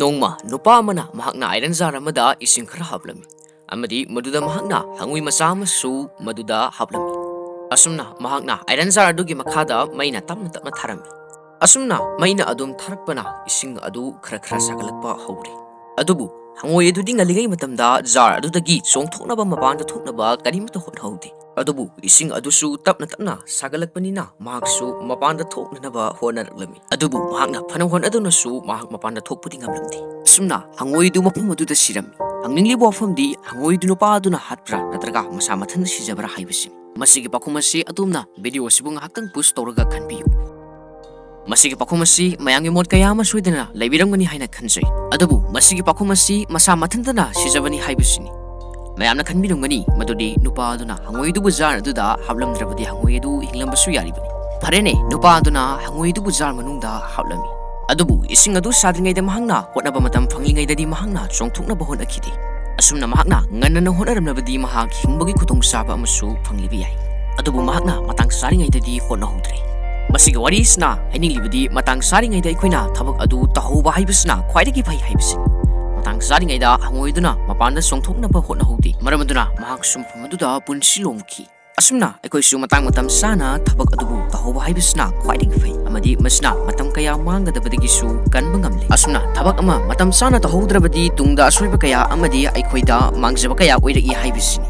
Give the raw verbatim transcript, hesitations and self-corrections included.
ꯅꯣꯡꯃ ꯅꯨꯄꯥ ꯑꯃꯅ ꯃꯍꯥꯛꯅ ꯑꯥꯏꯔꯟ ꯖꯥꯔ ꯑꯃꯗ ꯏꯁꯤꯡ ꯈꯔ ꯍꯥꯞꯂꯝꯃꯤ, ꯑꯃꯗꯤ ꯃꯗꯨꯗ ꯃꯍꯥꯛꯅ ꯍꯪꯉꯣꯏ ꯃꯆꯥ ꯑꯃꯁꯨ ꯃꯗꯨꯗ ꯍꯥꯞꯂꯝꯃꯤ꯫ ꯑꯁꯨꯝꯅ ꯃꯍꯥꯛꯅ ꯑꯥꯏꯔꯟ ꯖꯥꯔ ꯑꯗꯨꯒꯤ ꯃꯈꯥꯗ ꯃꯩꯅ ꯇꯞꯅ ꯇꯞꯅ ꯊꯥꯔꯝꯃꯤ꯫ ꯑꯁꯨꯝꯅ ꯃꯩꯅ ꯑꯗꯨꯝ ꯊꯥꯔꯛꯄꯅ ꯏꯁꯤꯡ ꯑꯗꯨ ꯈꯔ ꯈꯔ ꯁꯥꯒꯠꯂꯛꯄ ꯍꯧꯔꯦ꯫ ꯑꯗꯨꯕꯨ ꯍꯪꯉꯣꯏ ꯑꯗꯨꯗꯤ ꯉꯜꯂꯤꯉꯩ ꯃꯇꯝꯗ ꯖꯥꯔ ꯑꯗꯨꯗꯒꯤ ꯆꯣꯡꯊꯣꯛꯅꯕ ꯃꯄꯥꯟꯗ ꯊꯣꯛꯅꯕ ꯀꯔꯤꯃꯠꯇ ꯍꯣꯠꯅꯍꯧꯗꯦ꯫ ꯑꯗꯨꯕꯨ ꯏꯁꯤꯡ ꯑꯗꯨꯁꯨ ꯇꯞꯅ ꯇꯞꯅ ꯁꯥꯒꯠꯂꯛꯄꯅꯤꯅ ꯃꯍꯥꯛꯁꯨ ꯃꯄꯥꯟꯗ ꯊꯣꯛꯅꯅꯕ ꯍꯣꯠꯅꯔꯛꯂꯝꯃꯤ꯫ ꯑꯗꯨꯕꯨ ꯃꯍꯥꯛꯅ ꯐꯅ ꯍꯣꯠꯅꯗꯨꯅꯁꯨ ꯃꯍꯥꯛ ꯃꯄꯥꯟꯗ ꯊꯣꯛꯄꯗꯤ ꯉꯝꯂꯝꯗꯦ꯫ ꯑꯁꯨꯝꯅ ꯍꯪꯉꯣꯏꯗꯨ ꯃꯐꯝ ꯑꯗꯨꯗ ꯁꯤꯔꯝꯃꯤ꯫ ꯍꯪꯅꯤꯡꯂꯤꯕ ꯋꯥꯐꯝꯗꯤ ꯍꯪꯉꯣꯏꯗꯨ ꯅꯨꯄꯥ ꯑꯗꯨꯅ ꯍꯥꯠꯄ꯭ꯔꯥ ꯅꯠꯇ꯭ꯔꯒ ꯃꯁꯥ ꯃꯊꯟꯇ ꯁꯤꯖꯕ꯭ꯔꯥ ꯍꯥꯏꯕꯁꯤꯅꯤ꯫ ꯃꯁꯤꯒꯤ ꯄꯥꯎꯈꯨꯝ ꯑꯁꯤ ꯑꯗꯣꯝꯅ ꯚꯤꯗꯤꯑꯣ ꯑꯁꯤꯕꯨ ꯉꯥꯏꯍꯥꯛꯇꯪ ꯄꯨꯁ ꯇꯧꯔꯒ ꯈꯟꯕꯤꯌꯨ꯫ ꯃꯁꯤꯒꯤ ꯄꯥꯎꯈꯨꯝ ꯑꯁꯤ ꯃꯌꯥꯝꯒꯤ ꯃꯣꯠ ꯀꯌꯥ ꯑꯃ ꯁꯣꯏꯗꯅ ꯂꯩꯕꯤꯔꯝꯒꯅꯤ ꯍꯥꯏꯅ ꯈꯟꯖꯩ꯫ ꯑꯗꯨꯕꯨ ꯃꯁꯤꯒꯤ ꯄꯥꯎꯈꯨꯝ ꯑꯁꯤ ꯃꯁꯥ ꯃꯊꯟꯇꯅ ꯁꯤꯖꯕꯅꯤ ꯍꯥꯏꯕꯁꯤꯅꯤ꯫ ꯃꯌꯥꯝꯅ ꯈꯟꯕꯤꯔꯝꯒꯅꯤ ꯃꯗꯨꯗꯤ ꯅꯨꯄꯥ ꯑꯗꯨꯅ ꯍꯪꯉꯣꯏꯗꯨꯕꯨ ꯖꯥꯔ ꯑꯗꯨꯗ ꯍꯥꯞꯂꯝꯗ꯭ꯔꯕꯗꯤ ꯍꯪꯉꯣꯏ ꯑꯗꯨ ꯍꯤꯡꯂꯝꯕꯁꯨ ꯌꯥꯔꯤꯕꯅꯤ꯫ ꯐꯔꯦꯅꯦ, ꯅꯨꯄꯥ ꯑꯗꯨꯅ ꯍꯪꯉꯣꯏꯗꯨꯕꯨ ꯖꯥꯔ ꯃꯅꯨꯡꯗ ꯍꯥꯞꯂꯝꯃꯤ꯫ ꯑꯗꯨꯕꯨ ꯏꯁꯤꯡ ꯑꯗꯨ ꯁꯥꯗ꯭ꯔꯤꯉꯩꯗ ꯃꯍꯥꯛꯅ ꯍꯣꯠꯅꯕ ꯃꯇꯝ ꯐꯪꯂꯤꯉꯩꯗꯗꯤ ꯃꯍꯥꯛꯅ ꯆꯣꯡꯊꯣꯛꯅꯕ ꯍꯣꯠꯅꯈꯤꯗꯦ꯫ ꯑꯁꯨꯝꯅ ꯃꯍꯥꯛꯅ ꯉꯟꯅꯅ ꯍꯣꯠꯅꯔꯝꯂꯕꯗꯤ ꯃꯍꯥꯛ ꯍꯤꯡꯕꯒꯤ ꯈꯨꯗꯣꯡꯆꯥꯕ ꯑꯃꯁꯨ ꯐꯪꯂꯤꯕ ꯌꯥꯏ꯫ ꯑꯗꯨꯕꯨ ꯃꯍꯥꯛꯅ ꯃꯇꯥꯡ ꯆꯥꯔꯤꯉꯩꯗꯗꯤ ꯍꯣꯠꯅꯍꯧꯗ꯭ꯔꯦ꯫ ꯃꯁꯤꯒꯤ ꯋꯥꯔꯤꯁꯤꯅ ꯍꯥꯏꯅꯤꯡꯂꯤꯕꯗꯤ ꯃꯇꯥꯡ ꯆꯥꯔꯤꯉꯩꯗ ꯑꯩꯈꯣꯏꯅ ꯊꯕꯛ ꯑꯗꯨ ꯇꯧꯍꯧꯕ ꯍꯥꯏꯕꯁꯤꯅ ꯈ꯭ꯋꯥꯏꯗꯒꯤ ꯐꯩ ꯍꯥꯏꯕꯁꯤꯅꯤ꯫ ꯃꯇꯥꯡ ꯆꯥꯔꯤꯉꯩꯗ ꯍꯪꯉꯣꯏꯗꯨꯅ ꯃꯄꯥꯟꯗ ꯆꯣꯡꯊꯣꯛꯅꯕ ꯍꯣꯠꯅꯍꯧꯗꯦ꯫ ꯃꯔꯝ ꯑꯗꯨꯅ ꯃꯍꯥꯛ ꯁꯤꯟꯐꯝ ꯑꯗꯨꯗ ꯄꯨꯟꯁꯤ ꯂꯣꯝꯈꯤ꯫ ꯑꯁꯨꯝꯅ ꯑꯩꯈꯣꯏꯁꯨ ꯃꯇꯥꯡ ꯃꯇꯝ ꯆꯥꯅ ꯊꯕꯛ ꯑꯗꯨꯕꯨ ꯇꯧꯍꯧꯕ ꯍꯥꯏꯕꯁꯤꯅ ꯈ꯭ꯋꯥꯏꯗꯒꯤ ꯐꯩ ꯑꯃꯗꯤ ꯃꯁꯤꯅ ꯃꯇꯝ ꯀꯌꯥ ꯃꯥꯡꯒꯗꯕꯗꯒꯤꯁꯨ ꯀꯟꯕ ꯉꯝꯂꯦ꯫ ꯑꯁꯨꯝꯅ ꯊꯕꯛ ꯑꯃ ꯃꯇꯝ ꯆꯥꯅ ꯇꯧꯍꯧꯗ꯭ꯔꯕꯗꯤ ꯇꯨꯡꯗ ꯑꯁꯣꯏꯕ ꯀꯌꯥ ꯑꯃꯗꯤ ꯑꯩꯈꯣꯏꯗ ꯃꯥꯡꯖꯕ ꯀꯌꯥ ꯑꯣꯏꯔꯛꯏ ꯍꯥꯏꯕꯁꯤꯅꯤ꯫